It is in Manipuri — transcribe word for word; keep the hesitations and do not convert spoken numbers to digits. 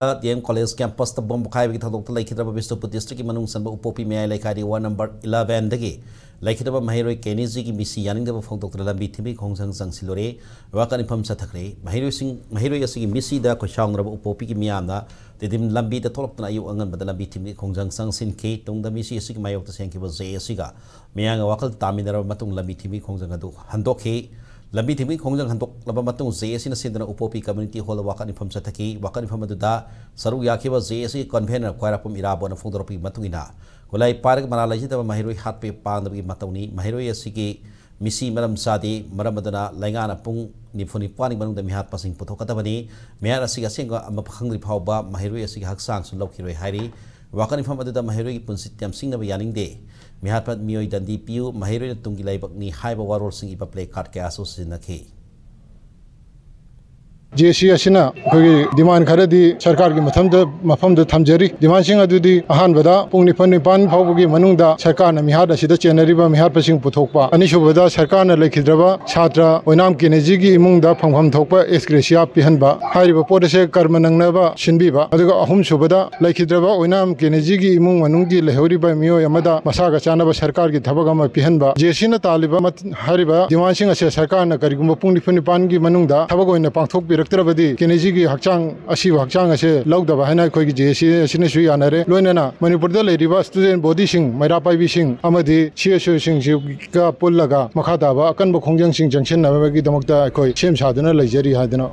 ꯗꯤ ꯑꯦꯝ ꯀꯣꯂꯦꯖ ꯀꯦꯝꯄꯁꯇ ꯕꯣꯝ ꯄꯣꯈꯥꯏꯕꯒꯤ ꯊꯧꯗꯣꯛꯇ ꯂꯩꯈꯤꯗ꯭ꯔꯕ ꯕꯤꯁꯅꯨꯄꯨꯔ ꯗꯤꯁꯇ꯭ꯔꯤꯛꯀꯤ ꯃꯅꯨꯡ ꯆꯟꯕ ꯎꯄꯣꯛꯄꯤ ꯃꯌꯥꯏ ꯂꯩꯀꯥꯏꯗꯤ ꯋꯥꯔꯗ ꯅꯝꯕꯔ ꯏꯂꯦꯚꯦꯟꯗꯒꯤ ꯂꯩꯈꯤꯗ꯭ꯔꯕ ꯃꯍꯩꯔꯣꯏ ꯀꯦꯅꯤꯖꯤꯒꯤ ꯃꯤꯁꯤ ꯌꯥꯅꯤꯡꯗꯕ ꯐꯣꯡꯗꯣꯛꯇꯨꯅ ꯂꯝꯕꯤ ꯊꯤꯡꯕꯒꯤ ꯈꯣꯡꯖꯪ ꯆꯪꯁꯤꯜꯂꯨꯔꯦ꯫ ꯋꯥꯀꯠ ꯃꯤꯐꯝ ꯆꯠꯊꯈ꯭ꯔꯦ꯫ ꯃꯍꯩꯔꯣꯏꯁꯤꯡ, ꯃꯍꯩꯔꯣꯏ ꯑꯁꯤꯒꯤ ꯃꯤꯁꯤꯗ ꯈꯣꯏꯁꯥꯎꯅꯔꯕ ꯎꯄꯣꯛꯄꯤꯒꯤ ꯃꯤꯌꯥꯝꯅ ꯇꯤꯗꯤꯝ ꯂꯝꯕꯤꯗ ꯊꯣꯛꯂꯛꯇꯨꯅ ꯑꯌꯨꯛ ꯑꯉꯟꯕꯗ ꯂꯝꯕꯤ ꯊꯤꯡꯕꯒꯤ ꯈꯣꯡꯖꯪ ꯆꯪꯁꯤꯟꯈꯤ꯫ ꯇꯨꯡꯗ ꯃꯤꯁꯤ ꯑꯁꯤꯒꯤ ꯃꯥꯌꯣꯛꯇ ꯁꯦꯡꯈꯤꯕ ꯖꯦ ꯑꯦ ꯁꯤꯒ ꯃꯤꯌꯥꯝꯒ ꯋꯥꯈꯜ ꯇꯥꯃꯤꯟꯅꯔꯕ ꯃꯇꯨꯡ ꯂꯝꯕꯤ ꯊꯤꯡꯕꯒꯤ ꯈꯣꯡꯖꯪ ꯑꯗꯨ ꯍꯟꯗꯣꯛꯈꯤ꯫ ꯂꯝꯕꯤ ꯊꯤꯡꯕꯒꯤ ꯈꯣꯡꯖꯪ ꯍꯟꯗꯣꯛꯂꯕ ꯃꯇꯨꯡ ꯖꯦ ꯑꯦ ꯁꯤꯅ ꯁꯤꯟꯗꯨꯅ ꯎꯄꯣꯛꯄꯤ ꯀꯝꯃ꯭ꯌꯨꯅꯤꯇꯤ ꯍꯣꯜꯗ ꯋꯥꯀꯠ ꯃꯤꯐꯝ ꯆꯠꯊꯈꯤ꯫ ꯋꯥꯀꯠ ꯃꯤꯐꯝ ꯑꯗꯨꯗ ꯁꯔꯨꯛ ꯌꯥꯈꯤꯕ ꯖꯦ ꯑꯦ ꯁꯤꯒꯤ ꯀꯟꯚꯦꯅꯔ ꯈ꯭ꯋꯥꯏꯔꯥꯛꯄꯝ ꯏꯔꯥꯕꯣꯠꯅ ꯐꯣꯡꯗꯣꯔꯛꯄꯒꯤ ꯃꯇꯨꯡ ꯏꯟꯅ, ꯈꯨꯠꯂꯥꯏ ꯄꯥꯏꯔꯒ ꯃꯔꯥꯜ ꯂꯩꯖꯗꯕ ꯃꯍꯩꯔꯣꯏ ꯍꯥꯠꯄꯒꯤ ꯄꯥꯝꯗꯕꯒꯤ ꯃꯇꯧꯅꯤ꯫ ꯃꯍꯩꯔꯣꯏ ꯑꯁꯤꯒꯤ ꯃꯤꯁꯤ ꯃꯔꯝ ꯆꯥꯗꯦ꯫ ꯃꯔꯝ ꯑꯗꯨꯅ ꯂꯩꯉꯥꯛꯅ ꯄꯨꯡ ꯅꯤꯐꯨ ꯅꯤꯄꯥꯟꯒꯤ ꯃꯅꯨꯡꯗ ꯃꯤꯍꯥꯠꯄꯁꯤꯡ ꯄꯨꯊꯣꯛꯀꯗꯕꯅꯤ꯫ ꯃꯤꯍꯥꯠ ꯑꯁꯤꯒꯤ ꯑꯁꯦꯡꯕ ꯑꯃ ꯈꯪꯗ꯭ꯔꯤ ꯐꯥꯎꯕ ꯃꯍꯩꯔꯣꯏ ꯑꯁꯤꯒꯤ ꯍꯛꯆꯥꯡꯁꯨ ꯂꯧꯈꯤꯔꯣꯏ ꯍꯥꯏꯔꯤ꯫ ꯋꯥꯀꯠ ꯃꯤꯐꯝ ꯑꯗꯨꯗ ꯃꯍꯩꯔꯣꯏꯒꯤ ꯄꯨꯟꯁꯤ ꯇꯦꯝꯁꯤꯡꯅꯕ ꯌꯥꯅꯤꯡꯗꯦ꯫ ꯃꯤꯍꯥꯠꯄ ꯃꯤꯑꯣꯏ ꯗꯟꯗꯤ ꯄꯤꯌꯨ, ꯃꯍꯩꯔꯣꯏꯅ ꯇꯨꯡꯒꯤ ꯂꯥꯏꯕꯛꯅꯤ ꯍꯥꯏꯕ ꯋꯥꯔꯣꯜꯁꯤꯡ ꯏꯕ ꯄ꯭ꯂꯦ ꯀꯥꯔꯗ ꯀꯌꯥꯁꯨ ꯁꯤꯖꯤꯟꯅꯈꯤ꯫ ꯖꯦ ꯑꯦ ꯁꯤ ꯑꯁꯤꯅ ꯑꯩꯈꯣꯏꯒꯤ ꯗꯤꯃꯥꯟ ꯈꯔꯗꯤ ꯁꯔꯀꯥꯔꯒꯤ ꯃꯊꯪꯗ, ꯃꯐꯝꯗ ꯊꯝꯖꯔꯤ꯫ ꯗꯤꯃꯥꯟꯁꯤꯡ ꯑꯗꯨꯗꯤ, ꯑꯍꯥꯟꯕꯗ, ꯄꯨꯡ ꯅꯤꯄꯥꯜ, ꯅꯤꯄꯥꯟ ꯐꯥꯎꯕꯒꯤ ꯃꯅꯨꯡꯗ ꯁꯔꯀꯥꯔꯅ ꯃꯤꯍꯥꯠ ꯑꯁꯤꯗ ꯆꯦꯟꯅꯔꯤꯕ ꯃꯤꯍꯥꯠꯄꯁꯤꯡ ꯄꯨꯊꯣꯛꯄ꯫ ꯑꯅꯤꯁꯨꯕꯗ, ꯁꯔꯀꯥꯔꯅ ꯂꯩꯈꯤꯗ꯭ꯔꯕ ꯁꯥꯇ꯭ꯔ ꯑꯣꯏꯅꯥꯝ ꯀꯦꯅꯦꯖꯤꯒꯤ ꯏꯃꯨꯡꯗ ꯐꯪꯐꯝ ꯊꯣꯛꯄ ꯑꯦꯛꯁ ꯒ꯭ꯔꯦꯁꯤꯌꯥ ꯄꯤꯍꯟꯕ꯫ ꯍꯥꯏꯔꯤꯕ ꯄꯣꯠ ꯑꯁꯦ ꯀꯔꯃ ꯅꯪꯅꯕ ꯁꯤꯟꯕꯤꯕ꯫ ꯑꯗꯨꯒ ꯑꯍꯨꯝꯁꯨꯕꯗ, ꯂꯩꯈꯤꯗ꯭ꯔꯕ ꯑꯣꯏꯅꯥꯝ ꯀꯦꯅꯦꯖꯤꯒꯤ ꯏꯃꯨꯡ ꯃꯅꯨꯡꯒꯤ ꯂꯩꯍꯧꯔꯤꯕ ꯃꯤꯑꯣꯏ ꯑꯃꯗ ꯃꯁꯥꯒ ꯆꯥꯟꯅꯕ ꯁꯔꯀꯥꯔꯒꯤ ꯊꯕꯛ ꯑꯃ ꯄꯤꯍꯟꯕ꯫ ꯖꯦ ꯑꯦ ꯁꯤꯅ ꯇꯥꯜꯂꯤꯕ ꯃꯠ-, ꯍꯥꯏꯔꯤꯕ ꯗꯤꯃꯥꯟꯁꯤꯡ ꯑꯁꯦ ꯁꯔꯀꯥꯔꯅ ꯀꯔꯤꯒꯨꯝꯕ ꯄꯨꯡ ꯅꯤꯐꯨ ꯅꯤꯄꯥꯟꯒꯤ ꯃꯅꯨꯡꯗ ꯊꯕꯛ ꯑꯣꯏꯅ ꯄꯥꯡꯊꯣꯛꯄꯤꯔꯛꯇ꯭ꯔꯕꯗꯤ, ꯀꯦꯅꯦꯖꯤꯒꯤ ꯍꯛꯆꯥꯡ, ꯑꯁꯤꯕ ꯍꯛꯆꯥꯡ ꯑꯁꯦ ꯂꯧꯗꯕ ꯍꯥꯏꯅ ꯑꯩꯈꯣꯏꯒꯤ ꯖꯦ ꯑꯦ ꯁꯤ ꯑꯁꯤꯅꯁꯨ ꯌꯥꯅꯔꯦ꯫ ꯂꯣꯏꯅꯅ ꯃꯅꯤꯄꯨꯔꯗ ꯂꯩꯔꯤꯕ ꯁ꯭ꯇꯨꯗꯦꯟ ꯕꯣꯗꯤꯁꯤꯡ, ꯃꯩꯔꯥ ꯄꯥꯏꯕꯤꯁꯤꯡ ꯑꯃꯗꯤ ꯁꯤ ꯑꯦꯁ ꯑꯣꯁꯤꯡꯁꯤꯒ ꯄꯨꯜꯂꯒ ꯃꯈꯥ ꯇꯥꯕ ꯑꯀꯟꯕ ꯈꯣꯡꯖꯪꯁꯤꯡ ꯆꯪꯁꯤꯟꯅꯕꯒꯤꯗꯃꯛꯇ ꯑꯩꯈꯣꯏ ꯁꯦꯝ ꯁꯥꯗꯨꯅ ꯂꯩꯖꯔꯤ ꯍꯥꯏꯗꯅ